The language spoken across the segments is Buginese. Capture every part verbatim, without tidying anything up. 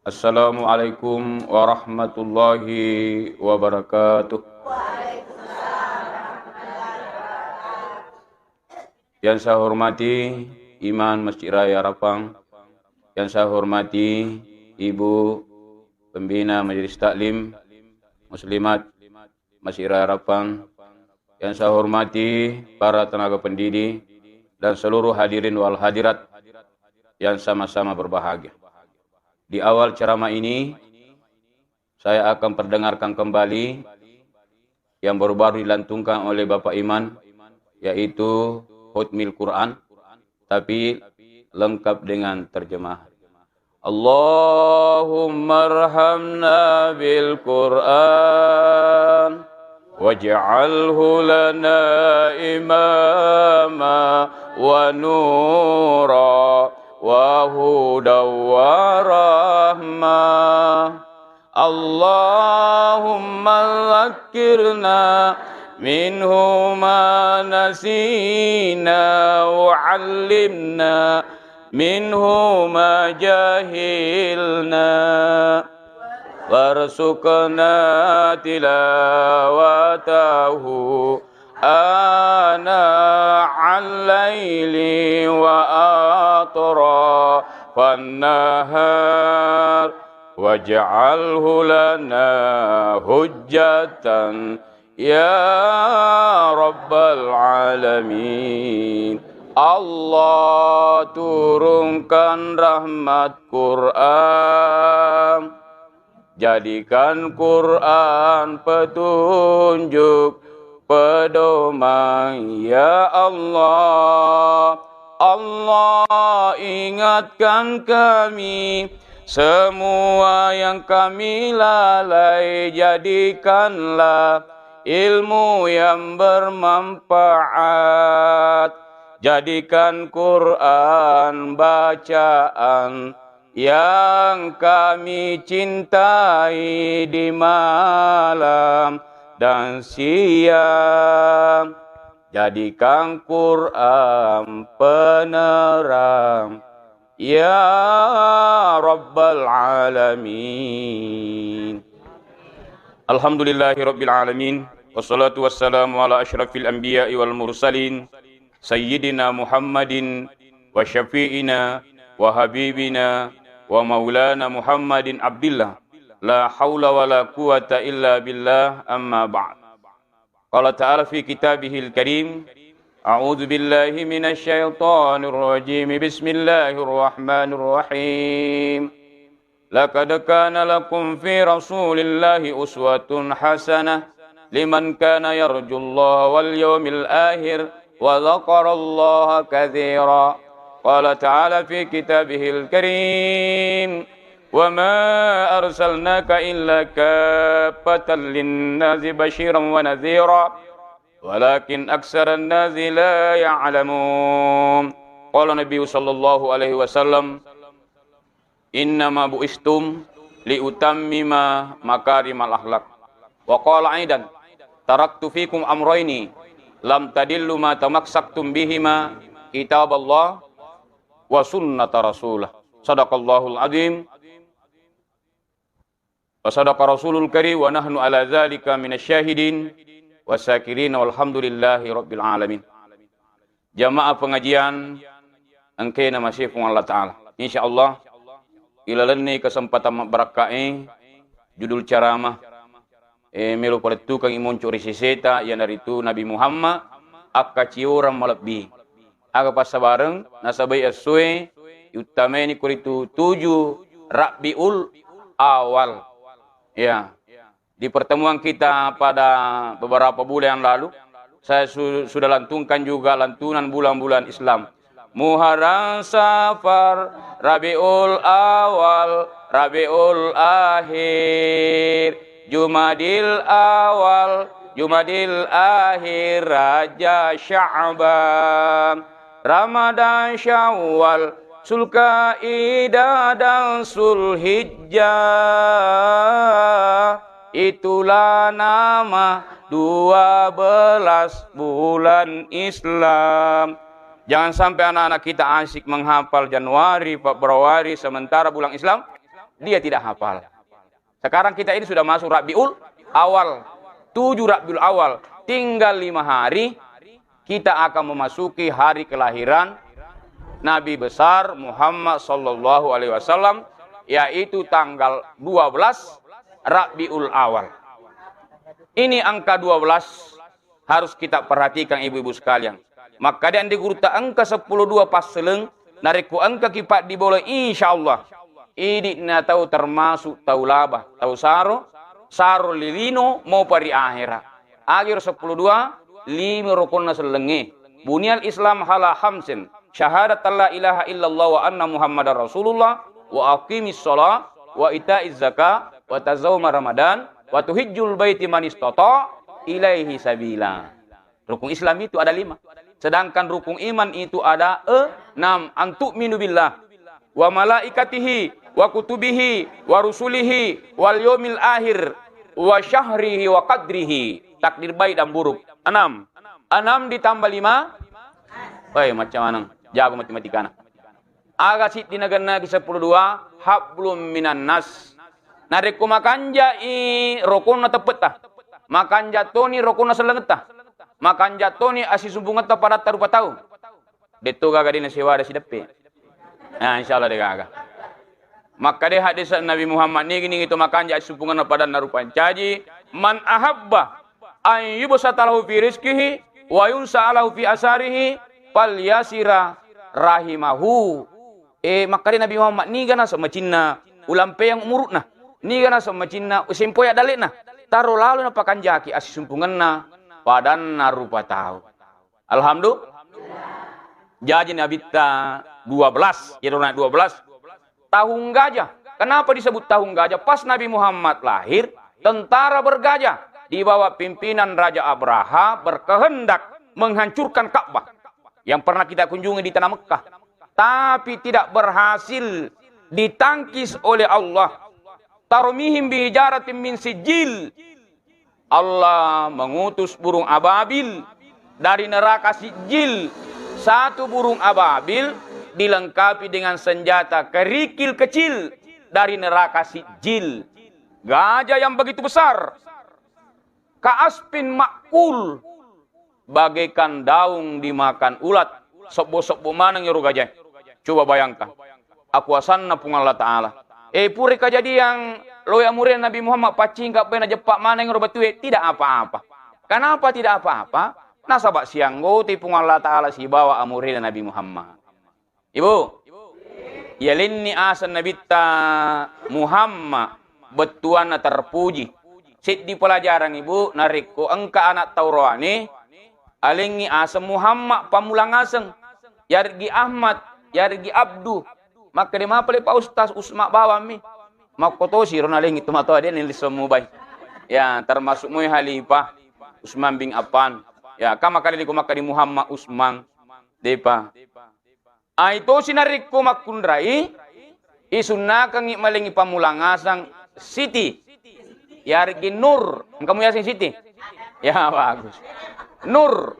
Assalamualaikum warahmatullahi wabarakatuh. Yang saya hormati Imam Masjid Raya Arafang, yang saya hormati Ibu Pembina Majelis Taklim Muslimat Masjid Raya Arafang, yang saya hormati para tenaga pendidik dan seluruh hadirin wal hadirat yang sama-sama berbahagia. Di awal ceramah ini, saya akan perdengarkan kembali yang baru-baru dilantunkan oleh Bapak Iman, yaitu Khutmil Quran, tapi lengkap dengan terjemahan. اللهم ارحمنا بالقرآن واجعله لنا إماما ونورا وهدى ورحمة. اللهم ذكرنا منه ما نسينا وعلمنا منه ما جهلنا وارزقنا تلاوته آناء الليل وأطراف النهار واجعله لنا حجة يا رب العالمين. Allah, turunkan rahmat Quran. Jadikan Quran petunjuk pedoman, ya Allah. Allah, ingatkan kami semua yang kami lalai, jadikanlah ilmu yang bermanfaat. Jadikan Quran bacaan yang kami cintai di malam dan siang. Jadikan Quran penerang, ya Rabbal Alamin. Alhamdulillahi Rabbil Alamin. Wassalatu wassalamu ala asyrafil anbiya'i wal mursalin, Sayyidina Muhammadin wa syafi'ina wa habibina wa maulana Muhammadin abdillah. La haula wa la quwata illa billah, amma ba'd. Qala ta'ala fi kitabihil karim, a'udzu billahi minasy syaithanir rajim. Bismillahirrahmanirrahim. Laqad kana lakum fi Rasulillahi uswatun hasanah liman kana yarjullaha wal yawmil akhir wa dzakarallaha katsira. Qala ta'ala fi kitabihil karim, wa ma arsalnaka illa kaffatan linnasi basyiran wa nadhira walakin aktsaran nasi la ya'lamun. Qala Nabi sallallahu alaihi wasallam, innama bu'istum liutammima makarimal akhlak. Wa qala aidan, taraktu fikum amraini lam tadillu ma tamassaktum bihima, kitaballah wa sunnata rasulih. Sadaqallahul azim. Wa sadaqa rasulul karim wa nahnu ala dzalika minasyahidin wasyakirin walhamdulillahi rabbil alamin. Jamaah pengajian engkae namasei Puang Allah Ta'ala. Insyaallah, ilalenni kesempatan mabbarakka'e, judul ceramah, eh, melo palettukeng imonco ri seseta, iyanaritu Nabi Muhammad, akkaciorang malebbi. Aga passabareng, nasaba essoe, iuttamaini koritu tuju Rabiul Awal. Ya, di pertemuan kita pada beberapa bulan yang lalu, saya su-, sudah lantunkan juga lantunan bulan-bulan Islam. Muharram, Safar, Rabiul Awal, Rabiul Akhir, Jumadil Awal, Jumadil Akhir, Rajab, Sya'ban, Ramadan, Syawal, Zulkaidah, dan Zulhijjah. Itulah nama dua belas bulan Islam. Jangan sampai anak-anak kita asyik menghafal Januari, Februari, sementara bulan Islam dia tidak hafal. Sekarang kita ini sudah masuk Rabiul Awal, tujuh Rabiul Awal, tinggal lima hari kita akan memasuki hari kelahiran Nabi besar Muhammad sallallahu alaihi wasallam, yaitu tanggal dua belas Rabiul Awal. Ini angka dua belas harus kita perhatikan, ibu-ibu sekalian. Makkeda andi gurutta engka seppulo dua passeleng, narekko engka ki paddibola, insyaallah idi'na tau termasuk tau laba, tau saro, saro lilino mopa ri ahera. Agiro seppulo dua, lima rukonna sellengnge. Buniyal Islam hala hamsin, syahadat la ilaha illallah wa anna Muhammadar Rasulullah, wa aqimis shalah, wa itaiz zakah, wa tazawma Ramadan, wa tuhijjul baiti man istata ilaihi sabila. Rukun Islam itu ada lima. Sedangkan rukun iman itu ada enam. Antu'minu billah, wa malaikatihi, wa kutubihi, wa rusulihi, wal yaumil akhir, wa syahrihi, wa qadrihi. Takdir baik dan buruk. Enam. Enam ditambah lima. Woi, macam mana? Jago matematikana. Aga siddi nagennaki seppulo dua, hablum minan nas. Narekko makanjai rokonna teppetta, makanja toni rokonna sellengetta, makanja toni assisumpungetta padatta rupa tau. Detto gaga dena sewada sideppe. Nah, insyaallah de gaga. Makkeda hadis Nabi Muhammad, nigi-nigi to makanja assumpungenna padanna rupa ncaji, man ahabba an yubsata lahu fi rizqihi wa yunsa lahu fi asarihi falyasira rahimahu. Eh, makkeda Nabi Muhammad, niga naseng macinna ulampeang umuru'na, niga naseng macinna usempoya dalle'na, taro lalo napakanjaki assumpungenna padanna rupa tau. Alhamdulillah. Jaji Nabitta dua belas, iyaro na dua belas tahun gajah. Kenapa disebut tahun gajah? Pas Nabi Muhammad lahir, tentara bergajah di bawah pimpinan Raja Abraha berkehendak menghancurkan Ka'bah yang pernah kita kunjungi di tanah Mekah. Tapi tidak berhasil, ditangkis oleh Allah. Tarmihim bihijaratin min sijil. Allah mengutus burung ababil dari neraka Sijil. Satu burung ababil dilengkapi dengan senjata kerikil kecil dari neraka Sijil. Gajah yang begitu besar. Ka'asfin ma'kul. Bagaikan daun dimakan ulat. Sebbo-sebbo maneng ero gajah. Coba bayangkan. Akuasanna Puang Allah Ta'ala. Eh, pura kejadian loi amurena Nabi Muhammad, paccingka baina jeppa maneng ero batue, tidak apa-apa. Kenapa tidak apa-apa? Nasaba sianggotoi Puang Allah Ta'ala sibawa amurena Nabi Muhammad. Ibu, yalenni aseng Nabitta Muhammad, bettuanna terpuji. Seddi pelajaran, Ibu, narekko engka anak tau roane, alengngi aseng Muhammad, pammulang aseng. Yargi Ahmad, yargi Abdu. Makkeda mapale Pak Ustaz, Usma bawammi. Makkotosi ro nalengngi tomatoa de nilisseng mubai. Ya, termasuk moi Halifah Usman bin Affan. Ya, kama kali liko makkedi Muhammad Usman. Depa. Ai tosi narekko makkunrai, isunnakengngi malengngi pammulang aseng Siti. Yargi Nur. Engka muyaseng Siti? Ya, bagus. Nur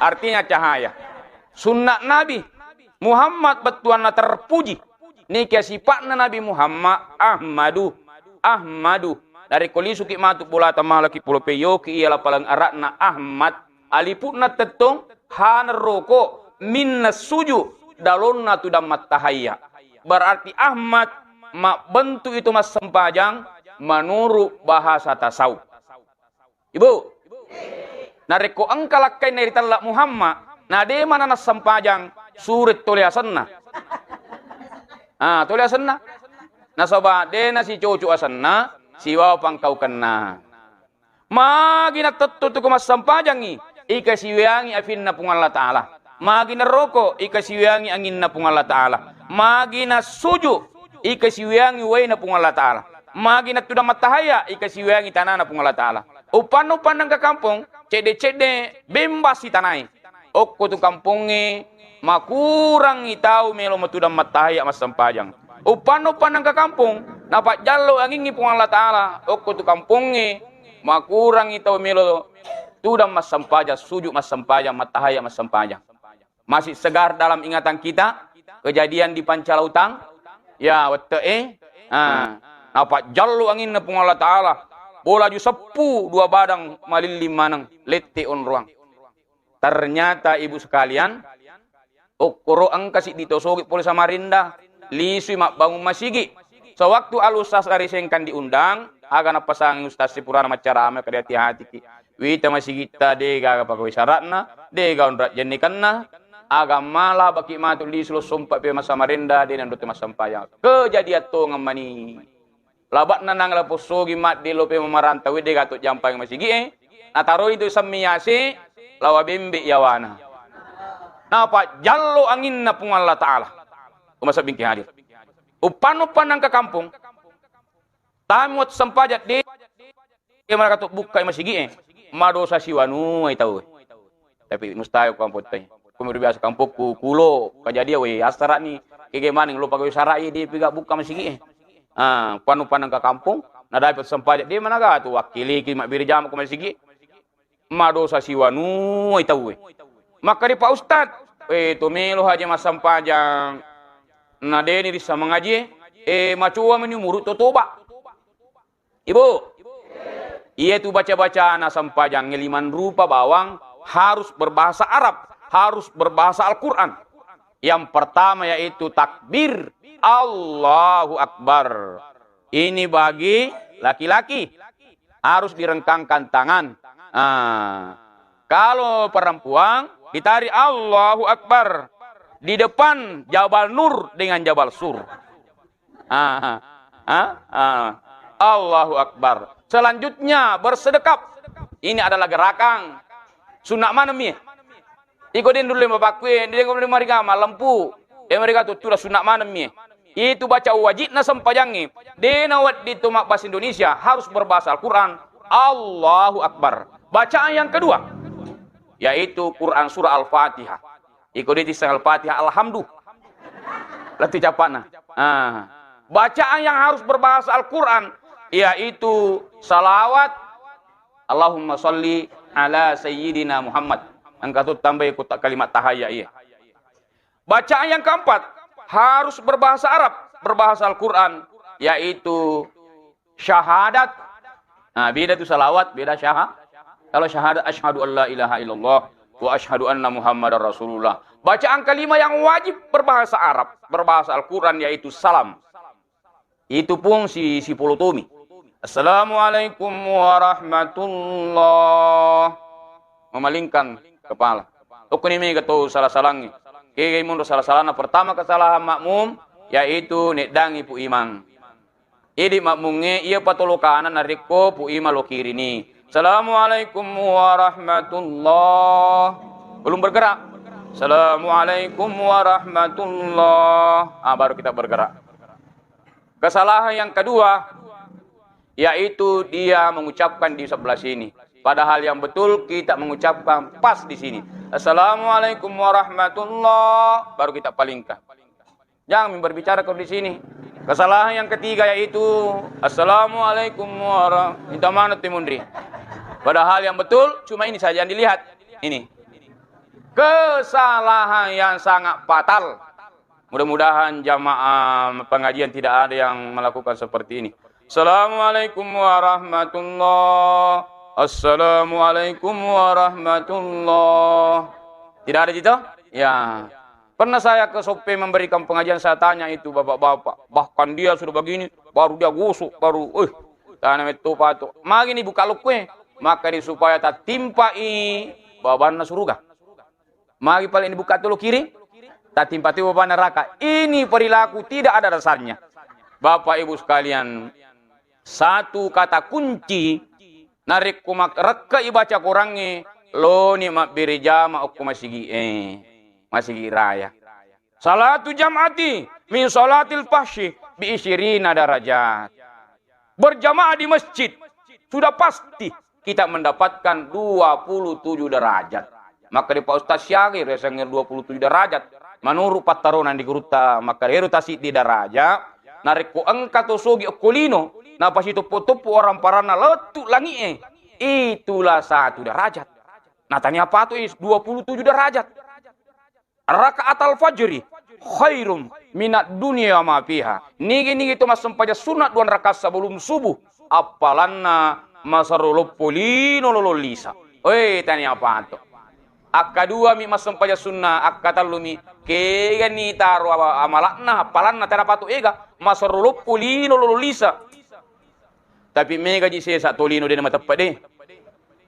artinya cahaya. Sunna Nabi Muhammad bettuanna terpuji. Niki sipa'na Nabi Muhammad Ahmadu. Ahmadu. Narekko lisuki matu bolata malaki polo peyoki iya lapaleng Arabna Ahmad. Alipu'na tettong, hana roko, minna suju, dalonna tudang mattahayya. Berarti Ahmad mabbentuk itu massempajang menurut bahasa tasawuf. Ibu, narekko engka lakkainna ritella Muhammad, na de mana nassempajang, sure tole asenna. Ah, tole asenna. Nasaba de nasicoco asenna sibawa pangkaukenna. Magi natettu tu ko massempajangngi, ika siweangi afinna Puang Allah Ta'ala. Magi naroko, ika siweangi anginna Puang Allah Ta'ala. Magi nassuju, ika siweangi waina Puang Allah Ta'ala. Magi nattudang mattahaya, ika siweangi tanana Puang Allah Ta'ala. Uppanna uppanna engka kampong, cedde-cedde bembas sitanai. Okko tu kampongnge makurangngi tau melo matudang mattahaya massempajang. Uppanna uppanna engka kampong, napajjallo angingngi Puang Allah Ta'ala. Okko tu kampongnge makurangngi tau melo tudang massempajang, suju massempajang, mattahaya massempajang. Masih segar dalam ingatan kita kejadian di Pancalautang? Ya, wette'e Ah, napajjallo anginna Puang Allah Ta'ala. Bolaju seppu dua badang malilling maneng, lette onroang. Ternyata, ibu sekalian, okkoro engka siddi to sogi pole Samarinda, lisui mabbangung masigi. Sewaktu Al Ustaz Ari Sengkang diundang, aga napasangi Ustaz si purana maccarama, kada hati-hatiki. Wita masigitta, de gaga pagawe syaratna, de gaga onrak jennikenna, aga mala baki matu lisu lo sompa pe masa Samarinda, de nandotu massempajang. Kejadian tongeng mani. Laba'na nang lapo sogi madde lo pe mamarantau, de gato jampai masigi e. Nataroi tu semmi yase, lawa bembe yawana. Napajjallo anginna Puang Allah Ta'ala. Umasabbingki hadir. Uppannu pannang ke kampung. Tami waktu sempajang de, de managato bukkai masigi e. Madosa siwanuai tau e. Tapi mustahil ko kampung tai. Ko biasa kampungku kulo, kajadian, weh, asara ni. Kege maneng lo pagawe sarai, de piga bukka masigi e. Ah, panu panang ke kampung, nadapi sempajang, de managato wakkiliki mabbere jama ko masigi. Madosa siwanuai tau e. Makkeda Pak Ustaz, eh, to melo haja massempajang. Na deni rissa mangaji e, eh, macoa meni umuru to toba. Ibu, iya tu baca-bacana sempajangnge limang rupa bawang, harus berbahasa Arab, harus berbahasa Al-Quran. Yang pertama yaitu takbir, Allahu Akbar. Ini bagi laki-laki, harus direngkangkan tangan. Ah. Kalau perempuan, ditarik Allahu Akbar di depan Jabal Nur dengan Jabal Sur. Ah, ah, ah, ah. Allahu Akbar. Selanjutnya, bersedekap. Ini adalah gerakan. Sunna maneng mi. Iko den dulu bapakku e, den dulu mariga malempu. E mariga tu tulah sunna maneng mi. Itu baca wajibna sempajangnge. De nawedding to mabbahasa Indonesia, harus berbahasa Al-Quran. Allahu Akbar. Bacaan yang kedua, yaitu Quran surah Al-Fatihah. Iko de tisseng Al-Fatihah, Alhamdu. Lettu capana. Ah. Bacaan yang harus berbahasa Al-Quran, yaitu salawat, Allahumma salli ala Sayyidina Muhammad. Engka tu tambai ku ta-, kalimat tahayya iya. Bacaan yang keempat harus berbahasa Arab, berbahasa Al-Quran, yaitu syahadat. Nah, beda tu salawat, beda syaha-, kalau syahadat, asyhadu an la ilaha illallah wa asyhadu anna Muhammadar Rasulullah. Bacaan kelima yang wajib berbahasa Arab, berbahasa Al-Quran, yaitu salam. Itu pun si, si polotomi. Assalamualaikum warahmatullah. Memalingkan kepala. Okuni mega to salah-salangi. Kega monro salah-salana. Pertama kesalahan makmum, yaitu neddangi Pu Imang. Idi makmungnge iya patolokana narekko Pu Imang lo kirini. Assalamualaikum warahmatullah. Belum bergerak. Assalamualaikum warahmatullah. Ah, baru kita bergerak. Kesalahan yang kedua, yaitu dia mengucapkan di sebelah sini. Padahal yang betul kita mengucapkan pas di sini. Assalamualaikum warahmatullah. Baru kita palingkan. Jangan berbicara kalau di sini. Kesalahan yang ketiga yaitu, "Assalamualaikum warah-," minta mana tu mundri. Padahal yang betul cuma ini saja yang dilihat. Ini. Kesalahan yang sangat fatal. Mudah-mudahan jamaah pengajian tidak ada yang melakukan seperti ini. Assalamualaikum warahmatullah. Assalamualaikum warahmatullah. Tidak ada gitu? Ya. Pernah saya ke Soppe memberikan pengajian, saya tanya itu bapak-bapak. Bahkan dia sudah begini, baru dia gosok, baru, eh, tana metto patu. Magi ni buka lokue, maka ini supaya tatimpai babanna suruga. Magi paling dibuka tu lo kiri, tatimpa tu babanna neraka. Ini perilaku tidak ada dasarnya. Bapak Ibu sekalian, satu kata kunci, narekko mak-, rekka ibaca Korangnge, loni mabbere jama okko masigi e, masigi raya. Salatu jam'ati min salatil fahsyi bi isyirina darajat. Berjamaah di masjid, sudah pasti kita mendapatkan dua puluh tujuh derajat. Maka di Pak Ustaz Syahir, ya, saya dua puluh tujuh derajat. Menurut pattarona di gurutta, maka ero tasiddi derajat, narekko engka to sogi okko lino, napasitoppo-toppo orang paranna lettu langi e, itulah satu derajat. Nah, tania apa tu is dua puluh tujuh derajat. Rakaatal fajri khairum minad dunya wa ma fiha. Nigi-nigi to massempajang sunna dua rakaat sebelum subuh, appalanna maserro loppo lino lolo lisa. Oi, tania pato. Akkadua mi massempajang sunna, akkatellu mi kegani taro awa-, amalakna, appalanna tania pato ega, maserro loppo lino lolo lisa. Tapi mega ji sesa tolino de mateppe de.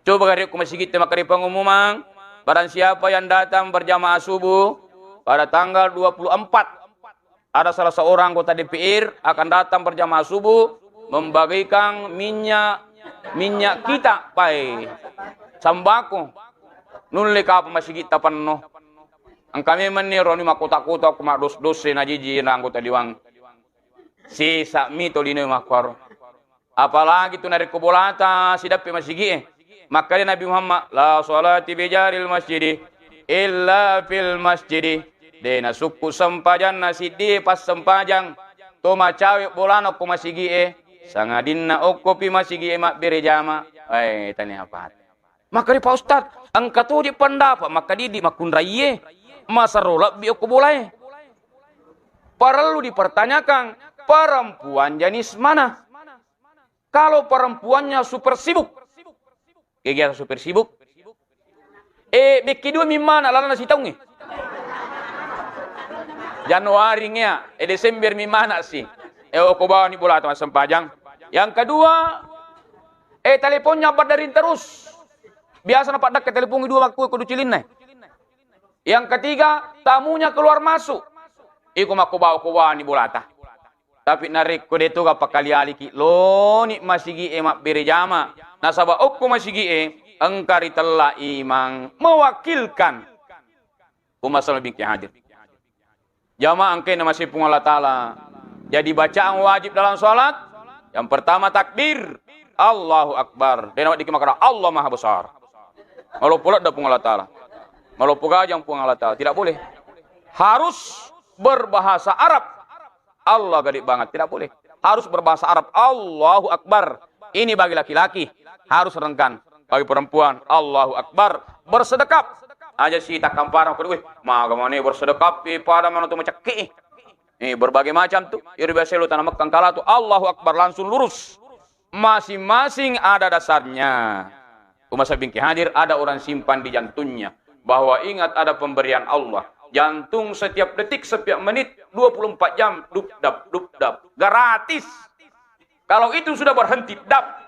Coba gare ko masigitte makkeda pengumumang, barang siapa yang datang berjamaah subuh pada tanggal dua puluh empat, ada salah seorang anggota D P R akan datang berjamaah subuh membagikan minyak, minyak kita, pai, sembako. Nulle kapa masigitta penno. Engka memang ni roni makkota-kota ko maddos-dosse najiji na anggota dewan. Sesa mi tolino makkoro. Apalagi tu narekko bolata sidappe masigi'e. Makkeda Nabi Muhammad, "La salati bijaril masjidi illa fil masjidi." De nasukku sempajanna siddie passempajang to macawe bolana ko masigi'e, sangadinna okkopi masigi'e mabbere jama. Eh, tania apa? Makkeda, "Pak Ustaz, engka toje pendapat makkeda idi makkunraie maserro lebbi okko bolae." Perlu dipertanyakan, perempuan jenis mana? Kalau perempuannya super sibuk, kegiatan super sibuk, eh, bekki dua mi mana lalana sitaungnge. Januari ngia, eh, Desember mi mana si. Eh, okko bawani bolata massempajang. Yang kedua, eh, teleponnya berderin terus. Biasa napaddekke telepon dua makku kudu cilinna. Yang ketiga, tamunya keluar masuk. Iko makko bawa ko bawani bolata. Tapi narekko de toga pakkali-aliki, loni masigi'e mabbere jama. Nasaba okko masigi'e engka ritella imang mewakilkan. Umma sallam bingki hadir. Jamaah engkae namasei Puang Allah Ta'ala. Jadi bacaan wajib dalam salat, yang pertama takbir, Allahu Akbar. De naweddikki makkeda Allah Maha Besar. Maloppo ladde Puang Allah Ta'ala. Maloppo gajang Puang Allah Ta'ala. Tidak boleh. Harus berbahasa Arab. Allah gede banget, tidak boleh. Harus berbahasa Arab. Allahu Akbar. Ini bagi laki-laki, harus rengkan. Bagi perempuan, Allahu Akbar. Bersedekap. Aja si takkamparang, "Weh, maga mane bersedekap, eh, pada mana tu macekki." Eh, berbagai macam tu. Iri biasa lu tanah Mekah kala tu, Allahu Akbar, langsung lurus. Masing-masing ada dasarnya. Umma sallam bingki hadir, ada orang simpan di jantungnya bahwa ingat ada pemberian Allah. Jantung setiap detik, setiap menit, dua puluh empat jam, dup dap, dup dap. Gratis. Kalau itu sudah berhenti, dap,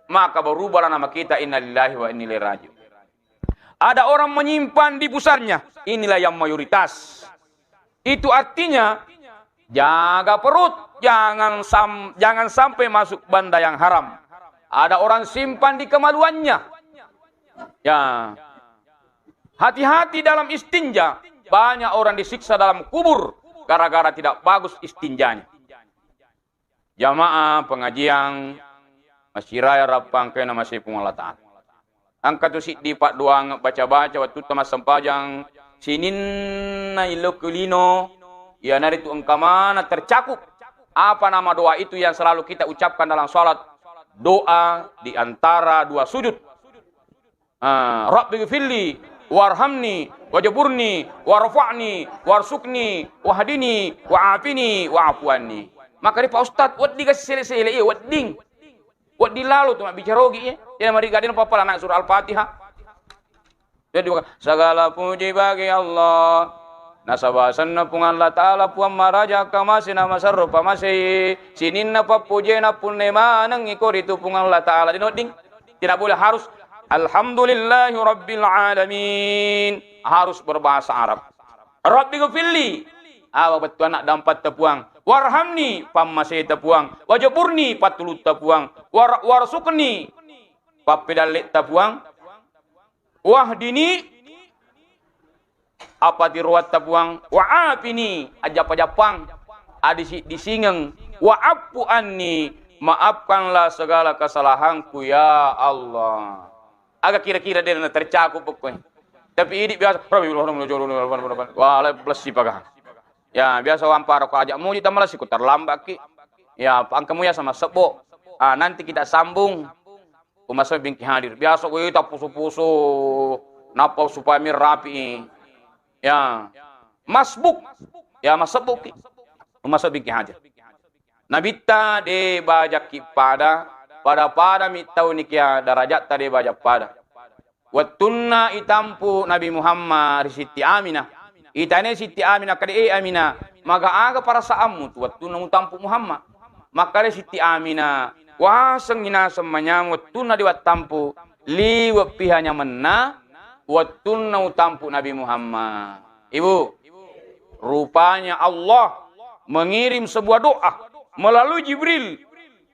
maka berubahlah nama kita, innalillahi wa inna ilaihi raji'un. Ada orang menyimpan di pusarnya, inilah yang mayoritas. Itu artinya, jaga perut, jangan sam-, jangan sampai masuk benda yang haram. Ada orang simpan di kemaluannya. Ya. Hati-hati dalam istinja, banyak orang disiksa dalam kubur gara-gara tidak bagus istinjanya. Jamaah pengajian, masiraya rappang kena masipung Allah Ta'ala. Engka tu siddi paddoang baca-baca wattutta massempajang sininna ilokku lino, iyanaritu engka maneng tercakup. Apa nama doa itu yang selalu kita ucapkan dalam salat? Doa di antara dua sujud. Ah, "Rabbighfirli warhamni wajburni warfa'ni warzuqni wahdini wa'afini wa'fu anni." Maka di Pak Ustaz, wedding ga sele-sele, iya wedding. Wedding lalo tu mabbicara ogi, iya. Iya, mari gadena papala anak surah Al-Fatihah. Jadi, segala puji bagi Allah. Nasaba asenna Puang Allah Ta'ala, Puang maraja, kamase na maserro pamasei. Sininna pappujena punne maneng iko ritu Puang Allah Ta'ala. Dino wedding. Tidak boleh, harus, "Alhamdulillahi Rabbil Alamin." Harus berbahasa Arab. "Rabbighfirli." Awa bettu anak dampakta Puang. "Warhamni," pammaseta Puang. "Wajburni," pattulutta Puang. "War-, warzuqni," pappedalletta Puang. "Wahdini," apatiroatta Puang, "wa'afini," ajappa-jappang, adisi-disingeng, "wa'fu anni," maafkanlah segala kesalahanku, ya Allah. Aga kira-kira de na tercakup pokoknya. Tapi idi biasa, "Wala blessi paga." Ya, biasa wampara ko aja muji tamalasi ko terlambat ki. Ya, pangkamu ya sama sebbo. Ah, nanti kita sambung. Umma sallam bingki hadir. Biasa, weh, tappusu-pusu. Nappa supaya mi rapi. Ya. Masbuk. Ya, massebbu'ki. Massebbu'ki hadir. Nabitta de bajakki pada, pada-pada mi tau nikia darajatta de bajak pada. Wettunna itampu Nabi Muhammad ri Sitti Aminah, itane Sitti Aminah, kade, "E Aminah, maga aga perasaanmu tu wettunna mutampu Muhammad?" Makkade Sitti Aminah, "Wasengngi naseng manyameng wettunna de wattampu, liwe' piha nyamenna wettunna utampu Nabi Muhammad." Ibu, rupanya Allah mengirim sebuah doa melalui Jibril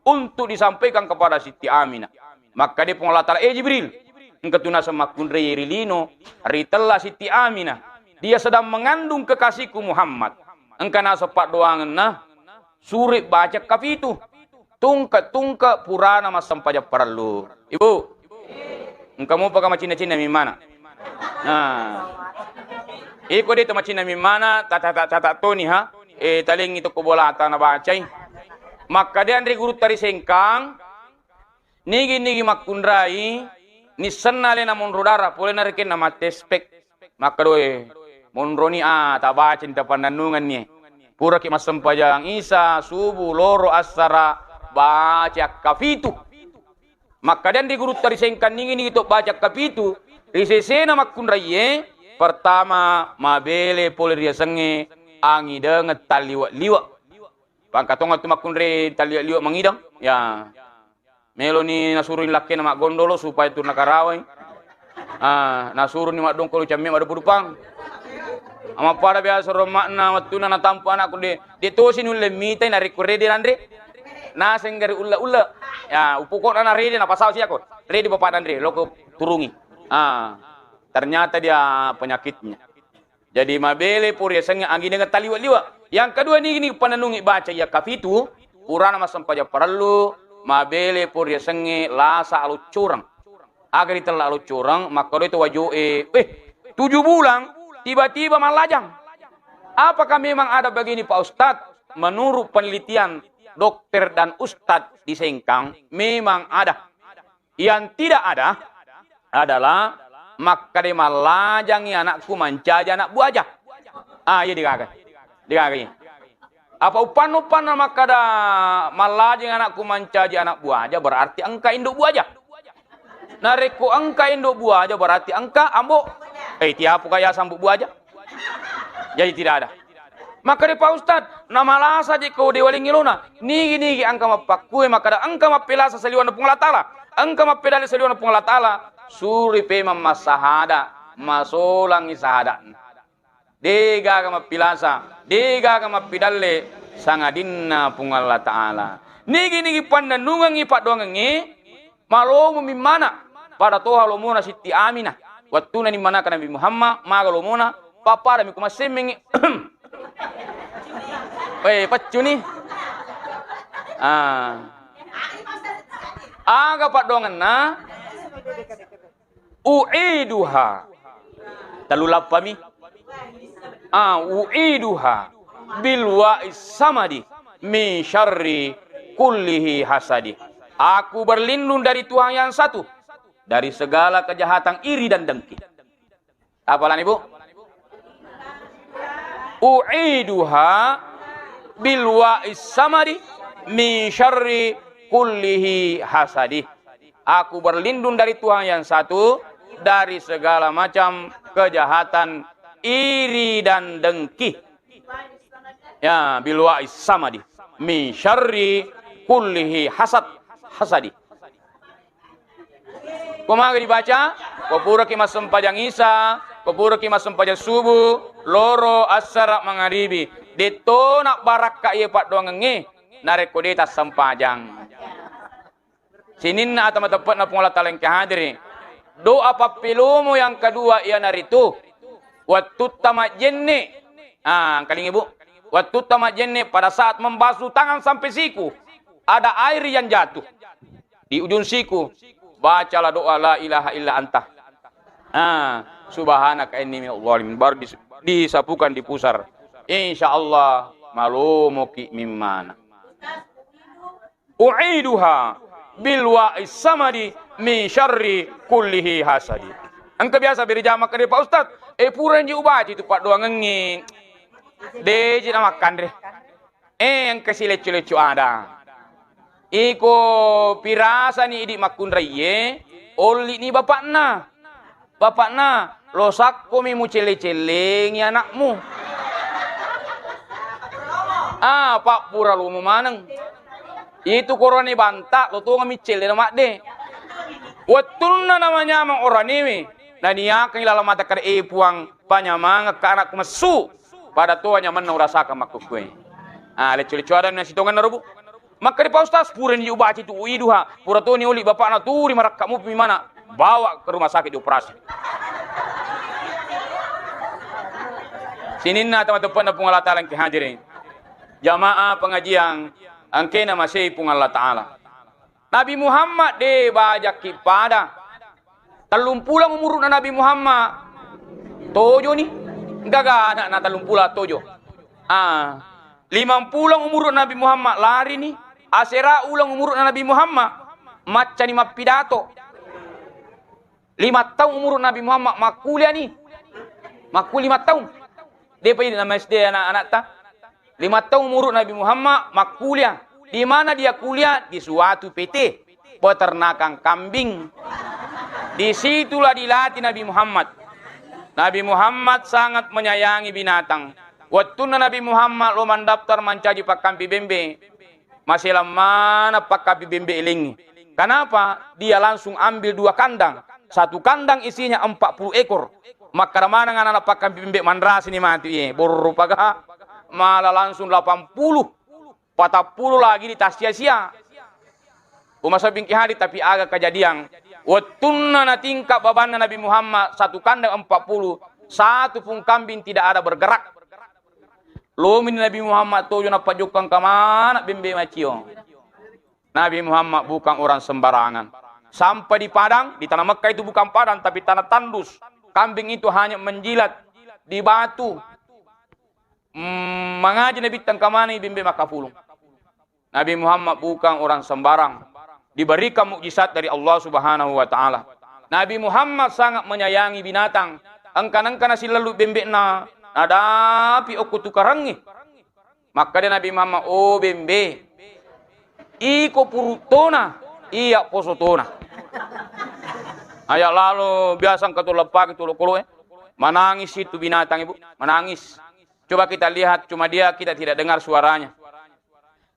untuk disampaikan kepada Siti Aminah. Makkade Puang Allah Taala, "Eh Jibril, engka tu naseng makkunrai ri lino, ritella Siti Aminah. Dia sedang mengandung kekasihku Muhammad. Engka naseng paddoangenna, suri baca kapitu. Tungke-tungke purana massempajang parellu." Ibu, engka mupa ka macinna-cinna mimmana? Nah. Iko de to macinna mimmana, tata-tata toni ha. Eh, talengi toko bolata nabacai. Makkade anre gurutta ri Sengkang, nigi-nigi makkunrai, nissenna alena monro dara, pole narekenna mattespek. Makkadoe, monroni a, tabaca ni tapannannunganni. Puraki massempajang Isa, subuh, loro, assara, baca kapitu. Makkadean ri gurutta ri Sengkang, nigi-nigi to baca kapitu, ri sesena makkunraiye, pertama, mabele pole riasengnge angidengeng talliwe-liwe. Pangka tonga tu makkunrai talliwe-liwe mangideng, ya. Meloni nasuro lakkena maggondolo supaya turna karawai. Ah, nasuroni maddongkolo camme maddupu-dupang. Amappada biasa ro makna wettuna natampu anakku de, de tosi nulle mitai narekko rede nanre. Naseng gari ulle-ulle. Ya, upokokna na rede napasau siako. Rede bapak nanre, loko turungi. Ah, ternyata dia penyakitnya. Jadi mabele pura yasengnge angidengeng taliwe-liwe. Yang kedua nigi-nigi panennungi baca iya kapitu, purana massempajang parellu, mabele pura yasengnge lasa aloccoreng. Aga ritella aloccoreng, makkedoi to wajoe, "Eh, tujuh bulan tiba-tiba mallajang." Apakah memang ada begini, Pak Ustadz? Menurut penelitian dokter dan ustadz di Sengkang, memang ada. Yang tidak ada adalah makkeda mallajangi anakku mancaji anak buaja. Ah, iya degaga. Degaga iya. Apa uppanna-uppanna makkeda mallajangi anakku mancaji anak buaja, berarti engka induk buaja. Narekko engka induk buaja, berarti engka ambo. Eh, tiapu kaya sambu buaja. Jadi tidak ada. Makkeda, "Pak Ustadz, namalasa je ko de waling ilona. Nigi-nigi engka mappakkue makkeda engka mappilasa saliwanna Puang Allah Taala. Engka mappedalle saliwanna Puang Allah Taala." Suri pemang massahada, masolangi sahada'na. Degaga mappilasa, degaga mappidalle sangadinna Puang Allah Taala. Nigi-nigi pannennungengngi paddoangengnge, malomo mimmana pada toha lomona Sitti Aminah. Wettuna nimmanaka Nabi Muhammad, maga lomona, pappadami ku massemmengngi. Weh, peccuni. Ah. Aga paddoangenna? U'iduha. Tellu lappami. Ah, u'iduha bil wa'is samadi min syarri kullihi hasadi. Aku berlindung dari Tuhan yang satu, dari segala kejahatan iri dan dengki. Apa lani, Bu? U'iduha bil wa'is samadi min syarri kullihi hasadi. Aku berlindung dari Tuhan yang satu dari segala macam kejahatan iri dan dengki. Ya, bil wa'is samadi min syarri kullihi hasad, hasadi. Ko maga dibaca? Ko puraki massempajang Isa, ko puraki massempajang subuh, loro, assara, mangaribi. Detto nabbarakka iye paddoangengnge narekko de tassempajang. Sininna ata mateppe'na Puang Allah Taala engka hadiri. Doa pappelomo yang kedua iyanaritu wettutta majjenne. Ah, engkalingi, Bu. Wettutta majjenne pada saat membasuh tangan sampai siku, ada air yang jatuh di ujung siku, bacalah doa la ilaha illa anta. Ah, subhanaka inni minadh dhalimin. Baru dis-, disapukan, dipusar. Insya Allah malomoki mimmana. U'iduha bil wa'is samadi min syarri kullihi hasadi. Engka biasa beri jama kede, Pak Ustaz, eh, pura nji ubaca itu paddoangengnge. Deji na makkanre. Eh, engka si lecco-lecco ada. Iko pirasani idi makkunraiye, olli'ni bapakna. Bapakna, lo sakkomi mucelle-cellengi anakmu. Ah, pappura lomo maneng. Itu korone banta, lo tongami celle na madde. Wettunna namanyameng oranewe, naniakangi laleng mata kada, eh, Puang, panyamangekka anakku messu. Pada toa nyamenna urasakang makkukkue. Ah, lecco-lecco ada nasitongenna robu. Makkeda, "Pak Ustaz, purani ubaca itu uiduha, pura toni oli bapakna turi marakka mupi mana, bawa ke rumah sakit dioperasi." Sininna tama teppe'na Puang Allah Ta'ala engke hadirin. Jamaah pengajian engkena masei Puang Allah Ta'ala. Nabi Muhammad de bajakki pada. Tellumpulang umuru'na Nabi Muhammad, tojoni. Gaga anakna tellumpulang tojo. Ah, limampulang umuru'na Nabi Muhammad, larini. Asera ulang umuru'na Nabi Muhammad, maccani mappidato. Lima taung umuru Nabi Muhammad, makkuliani. Makku-, lima taung. Depa idi nama S D anak-anakta. Lima taung umuru Nabi Muhammad, makkulia. Di mana dia kuliah? Di suatu P T, peternakan kambing. Disitulah dilatih Nabi Muhammad. Nabi Muhammad sangat menyayangi binatang. Wettunna Nabi Muhammad lo mandaftar mancaji pakkampi bembe, maselang maneng pakkampi bembe elengngi. Kenapa? Dia langsung ambil dua kandang. Satu kandang isinya empat puluh ekor. Makkada maneng anak-anak pakkampi bembe manrasini matu iye. Borro paga mala langsung delapan puluh. Patappulo lagi di tassia-sia. Umasabbingki hadis, tapi aga kejadian. Wettunna natingka babanna Nabi Muhammad, satu kandang empat puluh, satu pun kambing tidak ada bergerak. Lomini Nabi Muhammad tojo napajokka engka maneng bembe macio. Nabi Muhammad bukan orang sembarangan. Sampai di Padang, di tanah Mekah itu bukan padang, tapi tanah tandus. Kambing itu hanya menjilat di batu. Mm, mangaji Nabi tengka maneng bembe makkapulung. Nabi Muhammad bukan orang sembarang. Diberikan mukjizat dari Allah Subhanahu wa Ta'ala. Nabi Muhammad sangat menyayangi binatang. Engka-engka nasilellu bembe'na, nadapi okko tukarengnge. Makkeda Nabi Muhammad, "Oh bembe, iko puruttona, iya posotona." Aya lalo biasa engka tu leppaki tu lokoloe. Manangis itu binatang, Ibu, manangis. Coba kita lihat, cuma dia kita tidak dengar suaranya.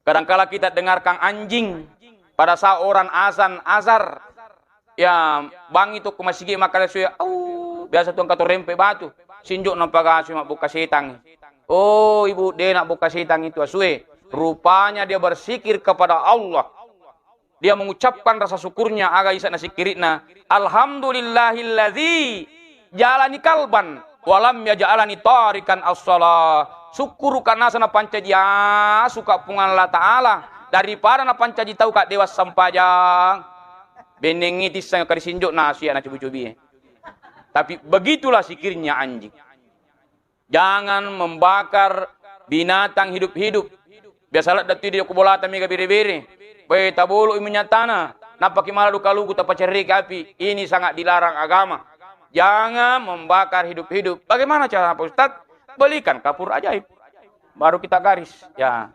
Kadangkala kita dengarkan anjing pada saat orang azan asar. Ya, bangi tu ko masigi makkeda sue, "Au," biasa tu engka tu rempe batu. Sinjo na paga sue mabbukka setang. Oh, Ibu, de nabbukka setang itu asue. Rupanya dia berzikir kepada Allah. Dia mengucapkan rasa syukurnya, aga isa nasikkiri'na, "Alhamdulillahilladzi jalani kalban walam yaj'alani tarikan as-shalah." Sukkuruka naseng napancaji asuka Puang Allah Ta'ala daripada napancaji tauka dewa sempajang. Bennengngi tisseng kari sinjo nasu ya nacobi-cobie. Tapi begitulah zikirnya anjing. Jangan membakar binatang hidup-hidup. Biasa ladde tu di okko bolata mega bere-bere. Boe, tabolo i minyak tanah, nappaki mala duka lugu, tapacerreki api. Ini sangat dilarang agama. Jangan membakar hidup-hidup. Bagaimana cara, Pak Ustadz? Belikan kapur ajaib. Baru kita garis. Ya.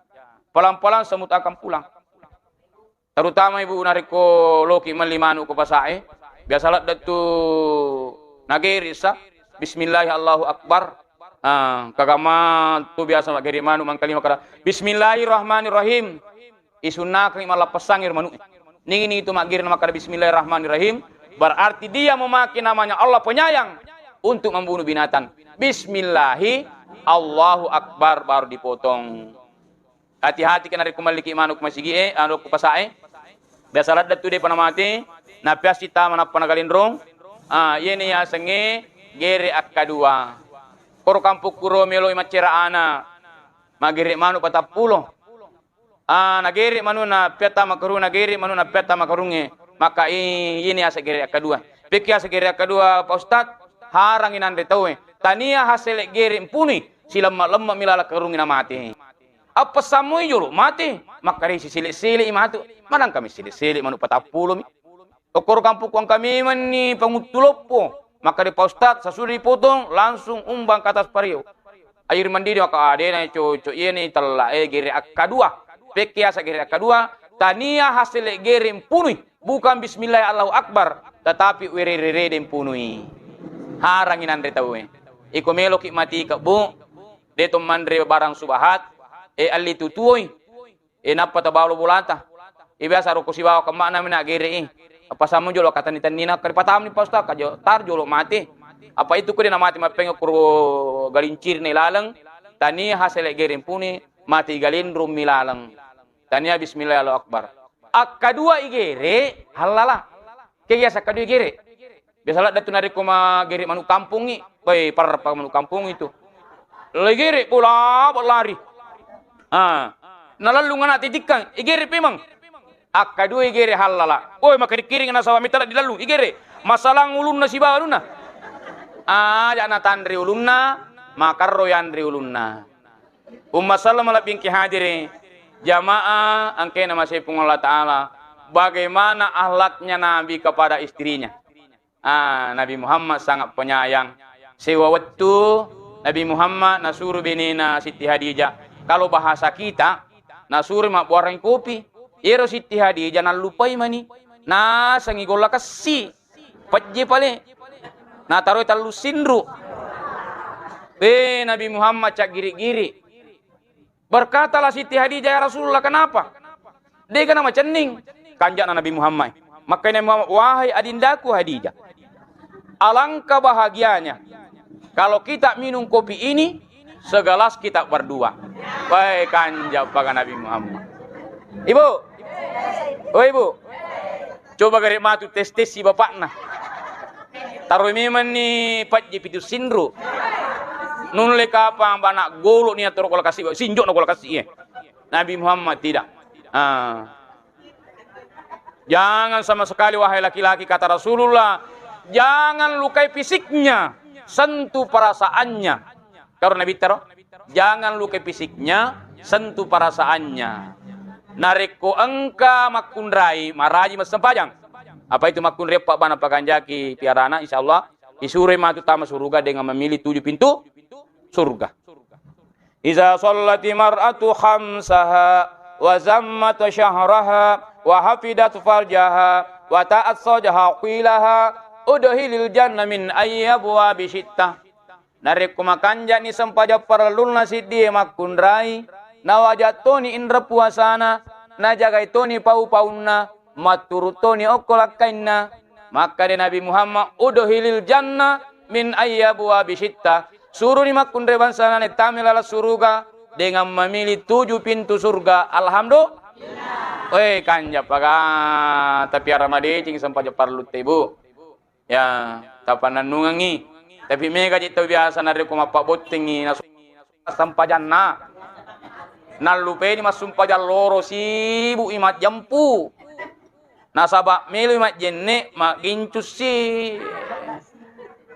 Pelan-pelan semut akan pulang. Terutama Ibu, narekko loki melli manu ko pasae, biasa ladde tu nagere sa, "Bismillahi Allahu Akbar." Ah, kagama tu biasa maggere manu mangkalima kada, "Bismillahirrahmanirrahim." Isunnakeng mallappessangi ro manu'e. Ningini tu maggere makkada, "Bismillahirrahmanirrahim." Berarti dia memakai namanya Allah penyayang untuk membunuh binatang. "Bismillahi Allahu Akbar," baru dipotong. Hati-hati kan narekko melliki manu ko masigi e, anu ko pasae. Biasa ladde tu depa namate, napiassi tama nappa nagalenrong. Ah, iyeni yasengnge gere akkadua. Koro kampokku ro meloi maccera ana. Magere manu patappulo. Ah, nagere manu na piatta makarung, nagere manu na piatta makarungnge. Maka i-, iyeni yaseng gere akkadua. Pekki yaseng gere akkadua, Pak Ustadz, harangi nanre tauwe. Tania hasele gere mpuni, silemma-lemma mi laleng karungnge namate. Appessamoi jolo mate, makkaresi sele-sele i matu. Manangkami sele-sele manu patappulo mi. Okkoro kampokku engka memenni panguttu loppo. Makkeda, "Pak Ustadz, sasudah dipotong, langsung umbang ke atas pario." Air mandi di maka adena cocok, iyeni tella, eh, gere akkadua. Pekke asa gere akkadua, tania hasele gere mpunui, bukan bismillah Allahu Akbar, tetapi werere-rede mpunui. Harangi nanre tauwe. Iko meloki mati kebbu, de to manre barang subahat, eh, alli tutuoi. Eh, nappa tabalo bolata. Eh, biasa roko sibawa kemma'na mena gere i. Apa samu jolo katenni-tennina, kari patamni pa ustaz, kajo tar jolo mati. Apa itu ko de na mati mappeng kuro galincirna laleng. Tania hasele gere mpuni, mati galinrung mi laleng. Tania bismillah Allahu Akbar. Akkadua igere, hallala. Ke biasa akkadua igere. Biasa ladde tu narekko magere manu kampongngi, woi, pareppa manu kampong itu. Legere bola lari. Ah. Nalellung anak titikkang, igere pemang. Akkadua igere hallala. Woi, makkiring-kiring nasaba mita ladde lellung, igere. Masalang ulunna sibawa ulunna. Aja natanre ulunna, makarro yanre ulunna. Umma sallam malebbi engke hadire, jamaah engkena masepung Allah Ta'ala. Bagaimana akhlaknya Nabi kepada istrinya? Ah, Nabi Muhammad sangat penyayang. Sewa wettu Nabi Muhammad nasuru benena Siti Hadijah. Kalau bahasa kita, nasuru mabbuareng kopi. Ero Siti Hadijah nallupai mani. Nasengi golla kessi. Pejje pale. Nataroi tellu sinru. Eh, Nabi Muhammad caggiri-giri. Berkatalah Siti Hadijah, "Ya Rasulullah, kenapa?" Dega namacenning. Kanja'na Nabi Muhammad. Makanya Muhammad, "Wahai adindaku Hadijah, alangkah bahagianya kalau kita minum kopi ini segelas kita berdua." Wahai kanja paga Nabi Muhammad. Ibu. Oh, Ibu. Coba gare matu tes-tes si bapakna. Taroi memang ni pajji pitu sinru. Nulle kapang bana golo ni atoro kola kasi, sinjo na kola kasi, eh. Nabi Muhammad tidak. Ah. Jangan sama sekali, wahai laki-laki, kata Rasulullah, jangan lukai fisiknya, sentuh perasaannya. Karo Nabi taro, jangan lukai fisiknya, sentuh perasaannya. Narekko engka makkunrai, maraji massempajang. Apa itu makkunrai? Eppa bana paganjaki piarana, insya Allah, isuroi matu tama suruga dengan memilih tujuh pintu surga. Iza sallati mar'atu khamsaha wa zammat syahraha wa hafidat farjaha wa ta'at sajaha qilaha udhilil jannah min ayyi abwabi syitta. Narekko makanjani sempajang parellunna siddie makkunrai, nawaja toni inre puasana, najagai toni pau-paunna, matturu toni okko lakkainna. Makkade Nabi Muhammad, "Udhilil jannah min ayyi abwabi syitta." Suruni makkunrai bangsana nettami laleng suruga dengan memilih tujuh pintu surga. Alhamdulillah. Oi, kanja paga, tapi ara madeceng sempajang parellu te, Bu. Ya, tapannennungengngi. Tapi mega je tau biasa narekko mappabbottengngi nasu-, sempajanna. Nallupeni massumpajang loro, sibuk i majjempu. Nasaba melo i majjenne, maggincu si.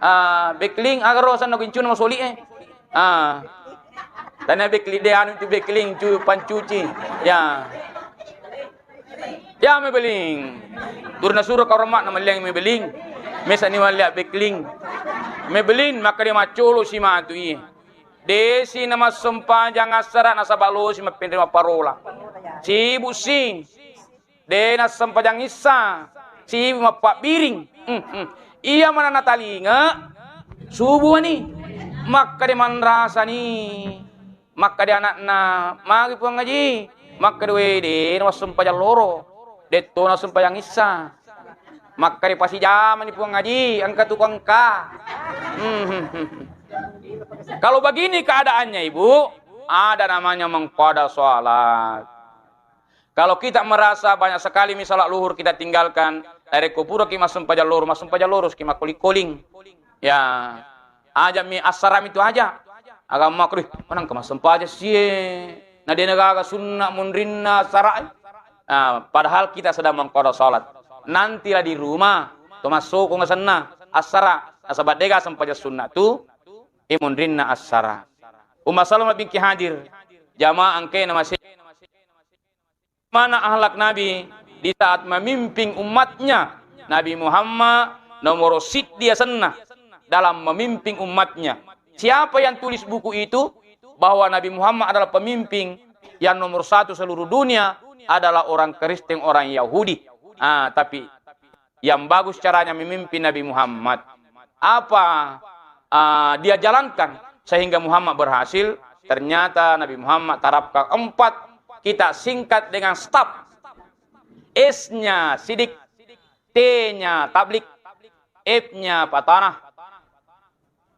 Ah, bekling, aga ro asenna gincuna masoli e. Ah. Tania bekling de anu tu bekling cu pancuci. Ya. Ya, Maybelline. Turun nasuro karo emma'na melliang Maybelline. Mesa ni mallia bekling. Maybelline, makkeda maccolo si matu iye. Desi na massempajang assara nasaba losi mappenre mapparola. Sibuk si. De nassempajang issa. Sibuk mappabbiring. Hmm, hmm. Iya mana natalinga subuh ni. Makkeda manrasa ni. Makkeda anakna, "Magi Puang Haji?" Makkeda, "We, de nassempajang loro. Detto nassempajang issa." Makkeda, "Pasijamani Puang Haji, engka tu engka." Hmm. Kalau begini keadaannya, Ibu, ada namanya mengqada salat. Kalau kita merasa banyak sekali misalnya luhur kita tinggalkan, dari kupura ki massempajang loro, massempajang loro ki makkoling-koling. Ya, aja mi assara mi tu aja. Agama kri, manang ke massempajang sie. Na dena gaga sunna munrinna sara. Ah, padahal kita sedang mengqada salat. Nantilah di rumah, to massokong asenna assara. Nasaba dega sempajang sunna tu, e munrinna assara. Umma Salamah binti Hadir, jamaah engkena masih Mana akhlak Nabi di saat memimpin umatnya? Nabi Muhammad nomor siddi asenna dalam memimpin umatnya. Siapa yang tulis buku itu? bahwa Nabi Muhammad adalah pemimpin yang nomor satu seluruh dunia adalah orang Kristen, orang Yahudi. Ah, tapi yang bagus caranya memimpin Nabi Muhammad. Apa, ah, dia jalankan sehingga Muhammad berhasil? Ternyata Nabi Muhammad terapkan empat, kita singkat dengan staf. S-nya sidik, T-nya tablik, F-nya patanah,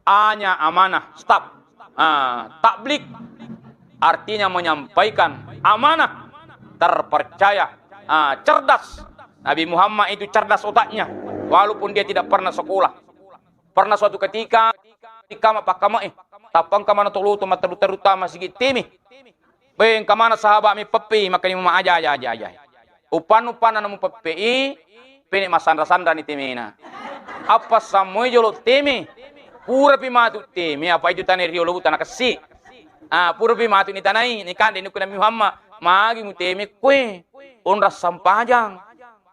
A-nya amanah, staf. Ah, tablik artinya menyampaikan, amanah, terpercaya, ah, cerdas. Nabi Muhammad itu cerdas otaknya, walaupun dia tidak pernah sekolah. Pernah suatu ketika, di kama pakkame'e, tappang kamana tolo to matteru-teru tama sigi teme. Be, engka maneng sahaba'mi peppe, makkani Muhammad, "Aja, aja, aja, aja. Uppan-uppanna namu peppe'i, pene' masanra-sanrani temena. Appa sammoi jolo teme. Purapi matu teme, apa itu tane riolo tana kessi. Ah, purapi matu ni tanai, ni kande ni Nabi Muhammad. Magi mu teme kue, onrang sampajang."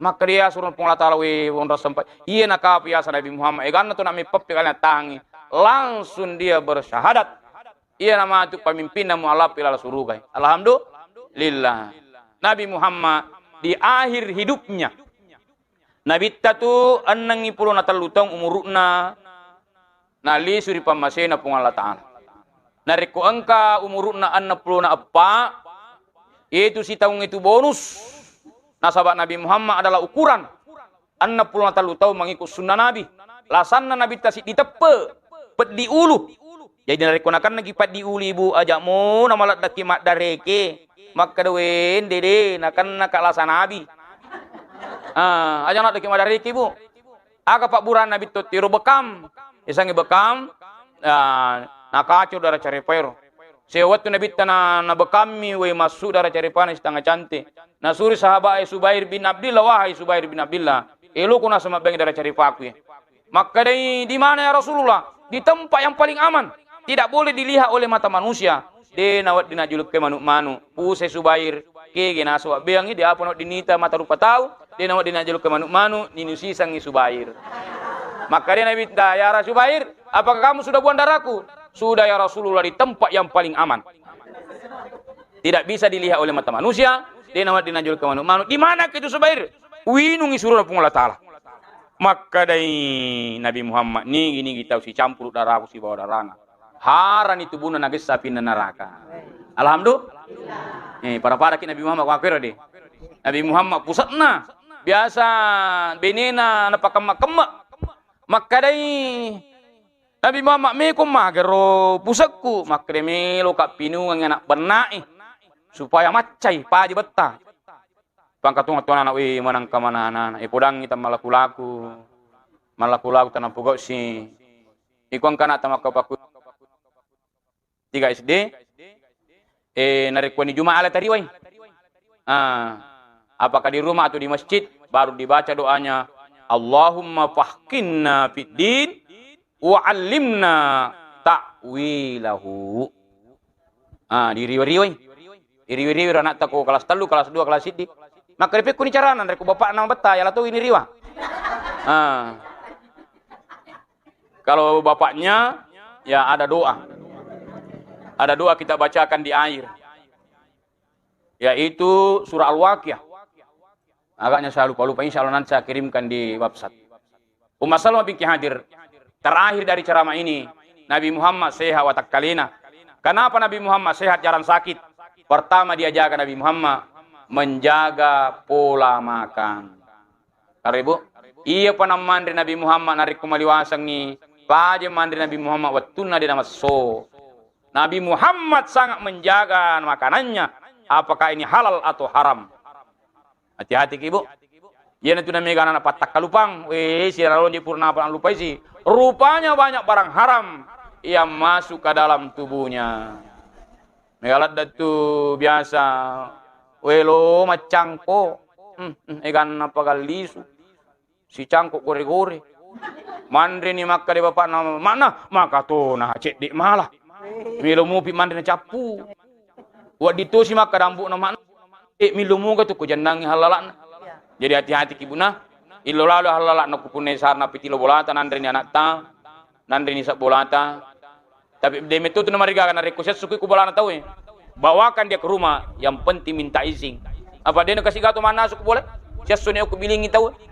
Makkeda asuro Puang Allah Taala, "We, onrang sampa-," Iya nakapi asa Nabi Muhammad, eganna tu nami peppe kalian tangi. Langsung dia bersyahadat. Iyana matu pamimpinna mualaffi laleng surugai. Alhamdulillah. Nabi Muhammad di akhir hidupnya, Nabitta tu ennengngi pulo na tellu taung umuru'na, nalisu ri pammasena Puang Allah Ta'ala. Narekko engka umuru'na enneng pulo na eppa, itu sitaung itu bonus. Nasaba Nabi Muhammad adalah ukuran. Enneng pulo na tellu taung mangikut sunnah Nabi. Lasanna Nabitta siddi teppe, peddi ulu. Jadi narekko nakennaki peddi ulu, Ibu, aja'mo namaleddaki maddareke. Makkeda, "Wende de, nakennaka lasa Nabi." Ah, aja' naddaki maddareke, Bu. Aga pabburana Nabitta tiro bekam. Isangi bekam, ah, nakaco dara carepaero. Sewwa wettu Nabitta na, nabekammi wai massu dara carepana sitanga cante. Nasuri sahabat e Subair bin Abdillah, "Wahai Subair bin Abdillah, eloko naseng mabbengngi dara carepaku e." Makkedai, "Di mana ya Rasulullah?" "Di tempat yang paling aman. Tidak boleh dilihat oleh mata manusia." De nawedding najjulukkai manu'-manu'. Pusai Subair, kege naseng wabbeangngi, de apa nawedding nita mata rupa tau, de nawedding najjulukkai manu'-manu', ninusisangngi Subair. Makkedai Nabitta, "Ya Subair, apakah kamu sudah buang darahku?" "Sudah ya Rasulullah, di tempat yang paling aman. Tidak bisa dilihat oleh mata manusia." De nawedding najjulukkai manu'-manu'. "Di mana itu Subair?" "Uinungngi surona Puang Allah Ta'ala." Makkedai Nabi Muhammad, "Nigi-nigi tau sicampuru daraku sibawa darana, harani tubunna nagessa apinna naraka." Alhamdulillah. Eh, pada-padaki Nabi Muhammad kuakkero de. Nabi Muhammad puse'na. Biasa benena napakemme-kemme. Makkedai Nabi Muhammad, "Meko magero pusekku?" Makkeda, "Meloka pinungang anak benna'i supaya maccai paja betta." Pangkatunga tuanana, "Wih, manangka manana, eh, podangi tamallaku-laku, mallaku-laku tanapogausi." Iko engkana tamakka pakku tiga S D, eh, narekko ni Juma' ala tariwai. Ah, apakah di rumah atau di masjid, baru dibaca doanya, "Allahumma fahkinna fid din, wa allimna ta'wilahu." Ah, diriwa-riwai. Diriwa-riwa anakta ko kelas tellu, kelas dua, kelas siddi. Maka ripekkuni carana, narekko bapakna mabetta, yala tau ini riwa. Ah. Kalau bapaknya, ya ada doa. Ada doa kita bacakan di air. Yaitu surah Al-Waqiah. Agaknya saya lupa-lupa, insya Allah nanti saya kirimkan di website. Umma Salma binti Hadir, terakhir dari ceramah ini, Nabi Muhammad sehat watakkalena. Kenapa Nabi Muhammad sehat, jarang sakit? Pertama, dia jaga, Nabi Muhammad menjaga pola makan. Karo Ibu, iyapa namanre Nabi Muhammad narekko maliwasengngi, paja manre Nabi Muhammad wettunna de namesso. Nabi Muhammad sangat menjaga makanannya, apakah ini halal atau haram. Hati-hati ki, Bu. Iyanatu namega anak pattakkalupang, weh, sirarong je purna apa lupai si. Rupanya banyak barang haram yang masuk ke dalam tubuhnya. Mega ladde tu biasa, welo maccangko, hmm, hmm, eganna pagallisu, sicangko gore-gore. Manreni makkeda bapakna, "Makna, makatona cedde mala. Melo mupi manre na cappu." Wedding tosi makkeda ambo'na, "Makna, eh, millo muga tu ko jennangi hallala'na." Jadi hati-hati ki, Bu, nah. Illo lalo hallala'na ku punnai sarna pitilo bolata, nanreni anakta, nanreni sabbolata. Tapi de' metto tu namarigaga narekko siessu ki ku bolana tau e. Bawakan dia ke rumah, yang penting minta izin. Apa de' nakasi gato mannasu ku bola? Siessu ni ku bilingi tau e.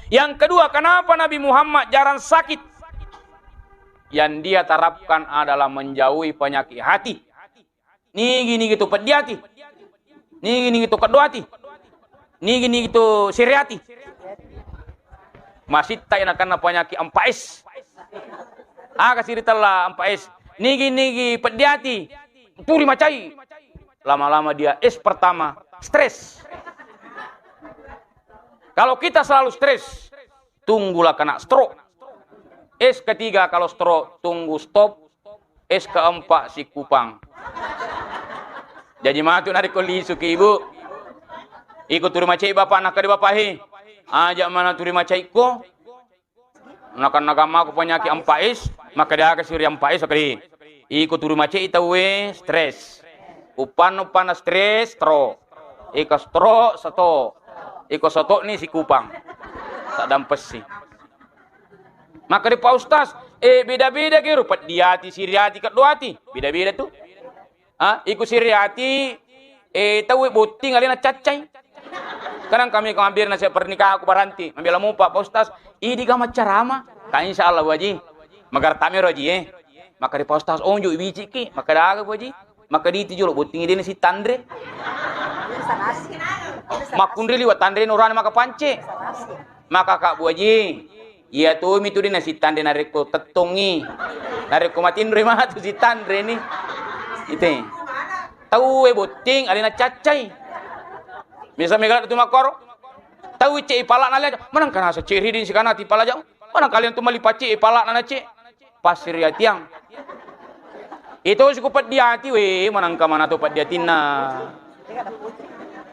Yang kedua, kenapa Nabi Muhammad jarang sakit? Yang dia terapkan adalah menjauhi penyakit hati. Nigi-nigi tu peddi ati. Nigi-nigi tu keddo ati. Nigi-nigi tu siri ati. Masitta ina kanna penyakit empat S. Aga siri tella empat S. Nigi-nigi peddi ati. Turi macai. Lama-lama dia S pertama, stres. Kalau kita selalu stres, tunggulah kena stroke. S ketiga kalau stroke, tunggu stop. S keempat, sikupang. Jaji matu narekko lisu ki, Ibu. Iko turi macai bapak, nakkeda bapak he. Aja mana turi macai ko. Nakan-nakan mako penyakit empat S, makkeda aga siri empat S, makkeda. Iko turi macai tau e, stres. Upanna-upanna stres, stroke. Iko stroke, setok. Iko setok ni sikupang. Saddampessi. Makkeda Pak Ustaz, eh, beda-beda kero, peddi ati, siri ati, keddo ati. Beda-beda tu. Ah, iko siri ati, eh, tau e botting alena caccai. Kadang kami ko mabbere nasihat pernikahan aku baranti, mabela mupa, Pak Ustaz, idi ga maccarama? Ka insya Allah, Bu Haji. Magartami ro Haji, eh. Makkeda Pak Ustaz, onjo ibiciki, makkeda aga, Bu Haji? Makkeda itu jolo botting dena sitanre. Makkunri liwa tanre nurana maka pance. Maka Kak Bu Haji, iya tomi tu dena sitanre narekko tettongi. Narekko matinroi matu sitanre ni. Ite. Tau e botting alena caccai. Bisa mega tu makkoro. Tau cek ipalak na liaja. Manang kana sa cek ridin sikana ti palaja. Manang kalian tu mali pacek ipalak na cek. Passiri atiang. Itu siku peddi ati we, manang ka mana tu peddi atinna.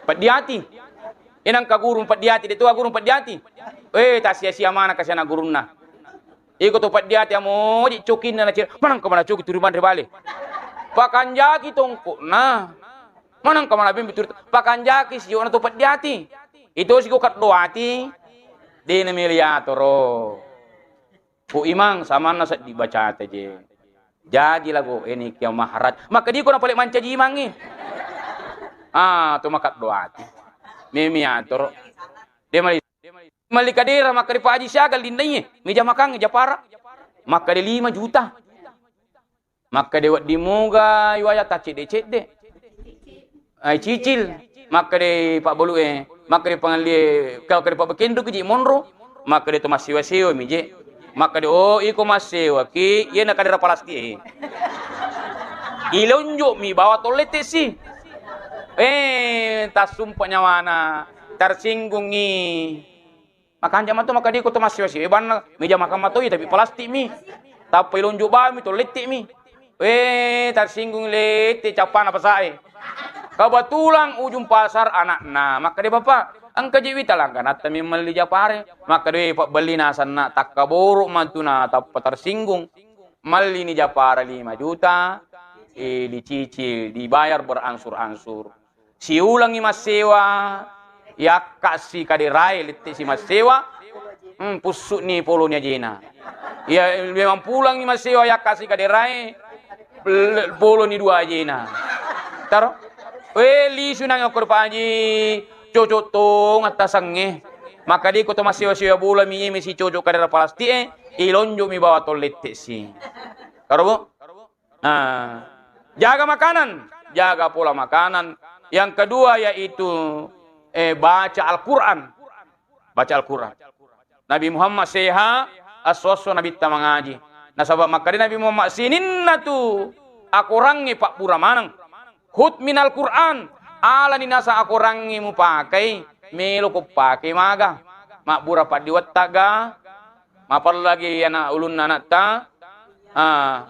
Peddi ati. Inang ka gurung peddi ati, de tu gurung peddi ati. We, tasia-sia mana kasiana gurunna. Iko to peddi ati amoji cokinna na ciri. Manang ka mana coki turi manre bale. Pakanjaki tongkokna. Manang ka mana bimbi turi pakanjaki siona to peddi ati. Itu siko keddo ati. Dena meliatoro. Pu Imang samanna seddi bacata je. Jaji lago ini kia maharaj. Maka diko na pale mancaji imangi. Ah, to makaddo ati. Memiatoro. De mali Malli kadera makkeda Pak Haji siaga linnaiye, meja makangnge japara. Makkeda lima juta. Makkeda wedding muga iwaya taccedde-cedde. Ai cicil. Makkeda Pak Balu e, makkeda pangallie, kau keda Pak Bekendro ki je monro. Makkeda to massewa-sewa mi je. Makkeda, oh, iko massewa ki, iye na kadera palastik e. Ilonjo mi bawa tollete si. Eh, tassumpa nyawana, tersinggungi. Makanja mato makkeda ko to massewa-sewa banna meja makan mato iya tapi plastik mi. Tappa ilonjo bawang mi to lette mi. Eh, tersinggung lette cappana pasae. Kebetulan ujung pasar anakna, makkeda bapak, engka je wita langkanatta mi melli japare. Makkeda we pabbellina asanna takkaboro matuna tappa tersinggung. Malli ni japara lima juta, eh, dicicil, dibayar berangsur-angsur. Siulangngi massewa, yakkasi kaderae lette si massewa, hmm, pussuni poloni ajena. Ya, memang pulangngi massewa yakkasi kaderae, l-, poloni dua ajena. Taro? Eh, lisu nang okko Pak Haji, cocok tong attasangnge. Maka diko to massewa-sewa bola mi, mi si cocok kadera plastik e, ilonjo mi bawa to lette si. Taro, Bu? Nah, jaga makanan, jaga pola makanan. Yang kedua yaitu, eh, baca Al-Quran. Baca Al-Quran. Nabi Muhammad seha, asso-asso Nabitta mangaji. Nasaba makkeda Nabi Muhammad sininna tu akorangnge pabbura maneng. Khudh minal Quran, alani nasa akorangnge mupakai, melo ko pakai maga. Mabbura paddiwetta ga, mapallagi ana ulunna anatta. Ah.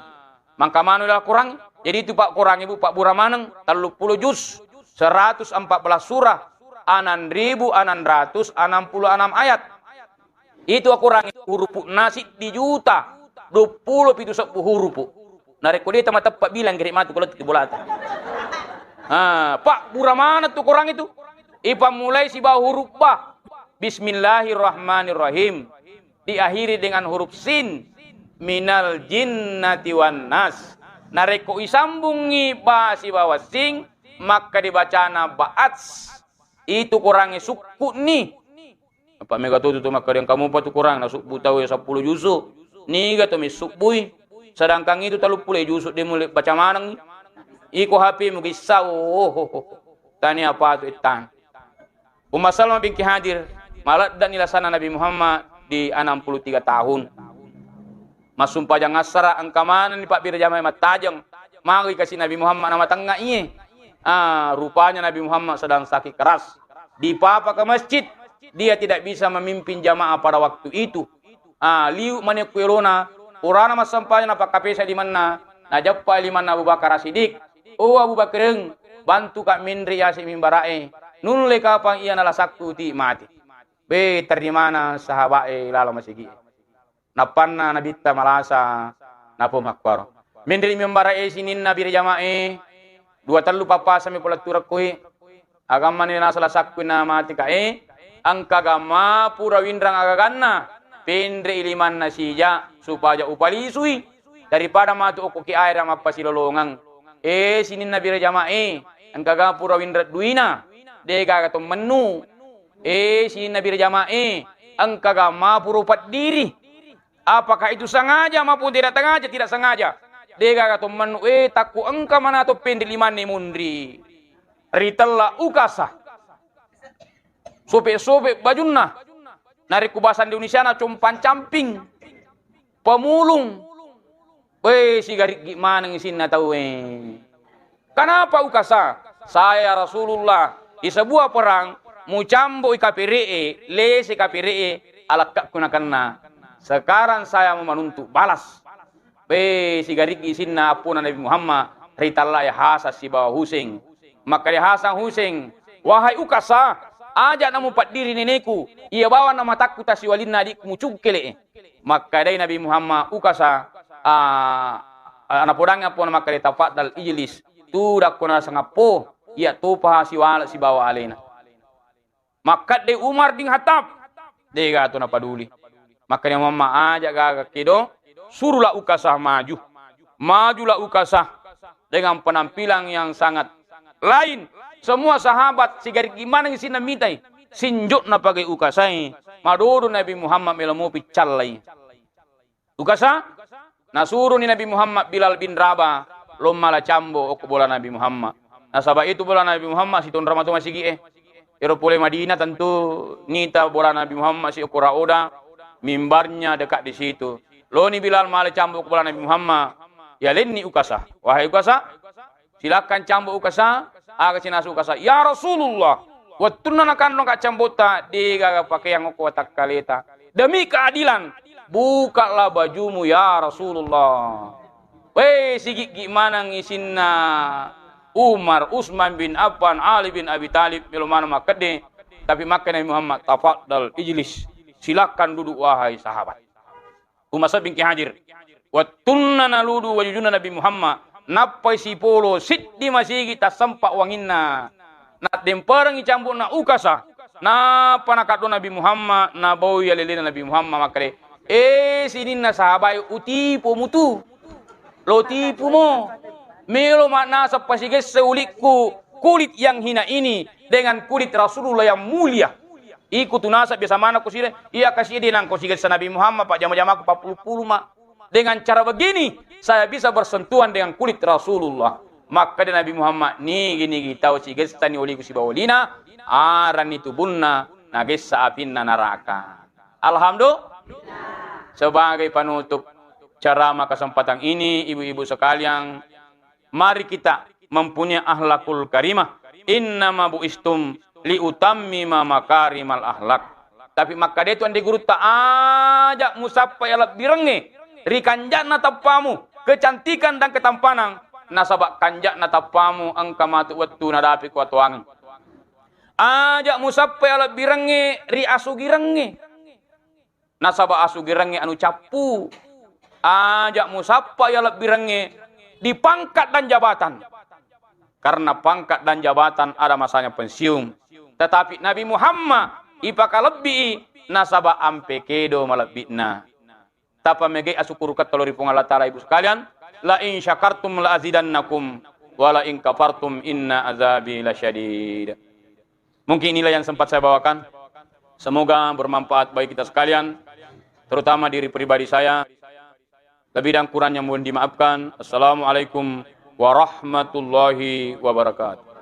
Mangka manu ila Quran. Jadi itu Pak Quran Ibu, Pak Bura maneng, telluppulo juz, seratus empat belas surah, enam ribu enam ratus enam puluh enam ayat. Itu Quran itu hurupu nasi di juta, dua puluh pitu sebbu hurupu. Narekko dia tama teppa bilang gere matu kalau bolata. Ha, Pak Bura maneng tu Quran itu. Ipa mulai sibawa huruf ba. Bismillahirrahmanirrahim. Diakhiri dengan huruf sin. minal jinnati wan nas. Narekko isambungngi ba sibawa sin, makkeda bacana ba'ats, itu Korangnge sukku'ni. Apa mega tu tu makkeda engka mupa tu Korang nasubbu tau seppulo jusu. Niga to missubbui? Sedangkan itu telluppulo jusu de mulle baca maneng. Iko H P mu gissa, oh, oh, oh. Tania apa tu ittang. Umma Salmah binti Hadir, maleddani lasana Nabi Muhammad di enam puluh tiga tahun. Massumpajang assara engka manenni pabbira jamaah mattajeng. Magi kasi Nabi Muhammad namatengnga iye. Ah, rupanya Nabi Muhammad sedang sakit keras. Dipapa ke masjid, dia tidak bisa memimpin jamaah pada waktu itu. Ah, liu mani ku elona, purana massempajang napakkapesa limanna, najeppa limanna Abu Bakar Siddiq. Oh Abu Bakreng, bantu ka menre yase mimbara'e. Nulle kapang iya nalasakku ti mati. Be, terrimana sahabae lalo masigi. Nappanna Nabitta malasa, napo makkuaro. Menre mimbara'e sininna bira jamae, dua tellu pappasami poletturekku i. Agammani nasala sakkuinna mati ka e, engkaga mapura winrang agaganna, penre i limanna sija, supaja upalisui, daripada matu okko ki aera mappasilolongeng. E, sininna bira jamae, engkaga pura winreng duina, degaga to mennu. E, sininna bira jamae, engkaga mapura upaddiri. Apakah itu sengaja maupun tidak sengaja? Tidak sengaja. Degaga to mennu, e, takku engka mana to penre limanne munri. Ritella Ukasa. Sope-sope bajunna. Narekko bahasa Indonesiana compang-camping. Pemulung. Weh, sigariggi maneng isinna tauwe. Kenapa Ukasa? Saya Rasulullah di sebuah perang, mucambo i kapere'e, lese kapere'e, alakkakku nakenna. Sekarang saya mau menuntut balas. Be, sigariggi isinna appona Nabi Muhammad, ritallai Hasan sibawa Huseng. Makkeda Hasan, Huseng, wahai Ukasa, aja namupaddiri neneku, iya bawang na matakku tasiwalinna adikku mucungkele'e. Makkedai Nabi Muhammad, Ukasa, a, a, napodangi appona makkeda, tafaddal ijlis, tudakko naseng appo, iya topaha siwale sibawa alena. Makkedde Umar bin Khattab, dega to napaduli. Makkedde Muhammad, aja gaga kedo, suruhlah Ukasah maju. Majulah Ukasah dengan penampilan yang sangat lain. Semua sahabat sigariggi maneng isinna mitai. Sinjokna pagai Ukasai, madodo Nabi Muhammad melo mopi callai. Ukasa, nasuruni Nabi Muhammad Bilal bin Rabah, lo mala cambo okko bola Nabi Muhammad. Nasaba itu bola Nabi Muhammad sitonra matu masigi'e. Ero pole Madinah tentu nita bola Nabi Muhammad si okko raoda, mimbarnya dekat di situ. Loni Bilal mala cambo okko bola Nabi Muhammad, yalenni Ukasa. Wahai Ukasa, Silakan cambo Ukasa, aga sinasu Ukasa. Ya Rasulullah, wettunna nakanrong ka cambota, degaga pakeang okko watakkaleta. Demi keadilan, bukalah bajumu ya Rasulullah. Weh, sigiggi maneng isinna Umar, Utsman bin Affan, Ali bin Abi Thalib, melo maneng makkedde. Tapi makkeda Nabi Muhammad, tafaddal ijlis. Silakan duduk wahai sahabat. Umma Saud binti Hadir. Wettunna naludu wajujunna Nabi Muhammad, nappai sipolo siddi masigi tassempa wanginna. Naddemperengngi cambu'na Ukasa, nappa nakaddo Nabi Muhammad, nabaui alelena Nabi Muhammad makkeda, "Eh, sininna sahabae, utipu mutu. Lo tipumo. Melo ma'naseng pasigesse ulikku, kulit yang hina ini dengan kulit Rasulullah yang mulia." Iko tu naseng biasa maneng ko sire, iya kasi de nangko sigessa Nabi Muhammad, pajjama-jamaku pappulu-pulu ma. Dengan cara begini, saya bisa bersentuhan dengan kulit Rasulullah. Makkeda Nabi Muhammad, nigi-nigi tau sigessani oliku sibawa olina, arani tubunna, nagessa apinna naraka. Alhamdulillah. Sebagai penutup ceramah kesempatan ini, ibu-ibu sekalian, mari kita mempunyai akhlakul karimah. Innama buistum liutammima makarimal akhlak. Tapi makkeda tu ande gurutta, aja musappai alebbirengnge ri kanja'na tappamu, kecantikan dan ketampanan, nasaba kanja'na tappamu engka matu wettu nadapi kuatuangeng. Aja musappai alebbirengnge ri asugirengnge. Nasaba asugirengnge anu cappu. Aja musappa ya lebbirengnge di pangkat dan jabatan. Karena pangkat dan jabatan ada masanya pensiun. Tetapi Nabi Muhammad ipakalebbii nasaba ampe kedo malebbi'na. tapamegei asukkuruketta lao ri Puang Allah Ta'ala, Ibu sekalian, "La in syakartum la azidannakum, wa la in kafartum inna azabi lasyadid." Mungkin inilah yang sempat saya bawakan. Semoga bermanfaat bagi kita sekalian, terutama diri pribadi saya. Lebih dan kurangnya mohon dimaafkan. Assalamualaikum warahmatullahi wabarakatuh.